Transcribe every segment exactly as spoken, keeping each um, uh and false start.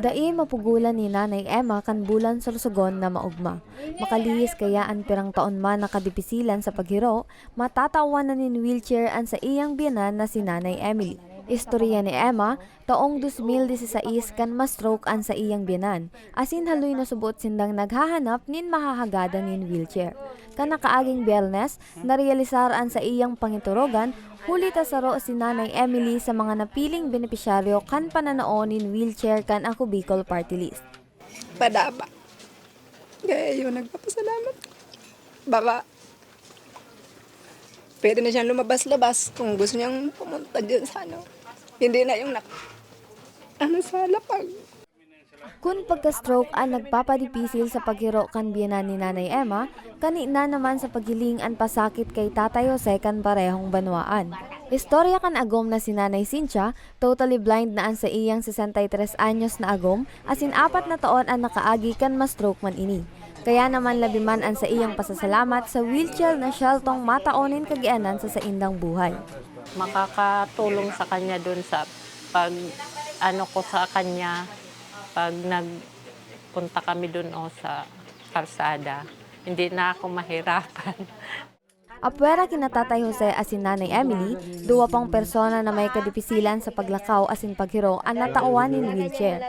Dai mapugulan ni Nanay Emma kan bulan sorsogon na maogma. Makalihis kaya an pirang taon man na kadipisilan sa paghiro, matatawan na nin wheelchair an saiyang biyanan na si Nanay Emily. Istorya ni Emma, taong dos mil disisais kan ma-stroke an saiyang biyanan, asin haloy na subot sindang naghahanap nin mahahagadan nin wheelchair. Kan nakaaging Biyernes, narealisar an saiyang pangiturugan, huli ta saro si Nanay Emily sa mga napiling benepisyaryo kan pananao nin wheelchair kan Ako Bicol Party List. Padaba. Kaya yun, nagpapasalamat. Baka pwede na siyang lumabas-labas kung gusto niyang pumunta dyan sa ano. Hindi na yung nak-, ano, sa lapag. Kun pagka-stroke an nagpapadipisil sa paghiro kan biyanan ni Nanay Emma, kani na naman sa paghiling an pasakit kay Tatay Jose kan parehong banwaan. Istorya kan agom na si Nanay Cynthia, totally blind na an saiyang sesenta y tres anyos na agom, asin apat na taon an nakaagi kan ma-stroke man ini. Kaya naman labi man an saiyang pasasalamat sa wheelchair na siyaltong matao nin kagianan sa saindang buhay. Makakatulong sa kanya dun sa pag, ano ko sa kanya, pag nagpunta kami dun o sa kalsada, hindi na ako mahirapan. Apwera kina Tatay Jose asin Nanay Emily, duwa pang persona na may kadipisilan sa paglakaw asin paghiro an natawan nin wheelchair.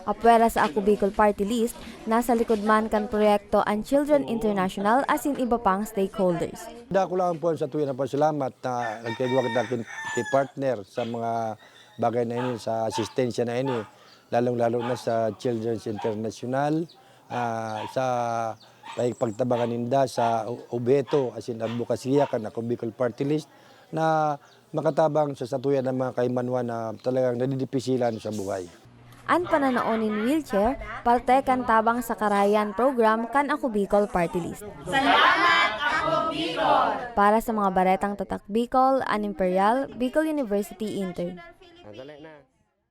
Apwera sa Ako Bicol Party List, nasa likod man kan proyekto an Children International asin iba pang stakeholders. Dako lang po sa tuya na pasalamat na nagkaigwa kita kin-, kay partner sa mga bagay na ini, sa asistensya na ini, lalong-lalo na sa Children's International, ah, sa pagtabangan ninda sa o-, obheto asin adbokasiya kan Ako Bicol Party List na makatabang sa satuya ng mga kaimanuan na talagang nadidipisilan sa buhay. An pananao nin wheelchair, parte kan tabang sa Karayan Program kan Ako Bicol Party List. Salamat, Ako Bicol! Para sa mga Baretang Tatak Bicol, an Imperial, Bicol University Intern. Sandali na.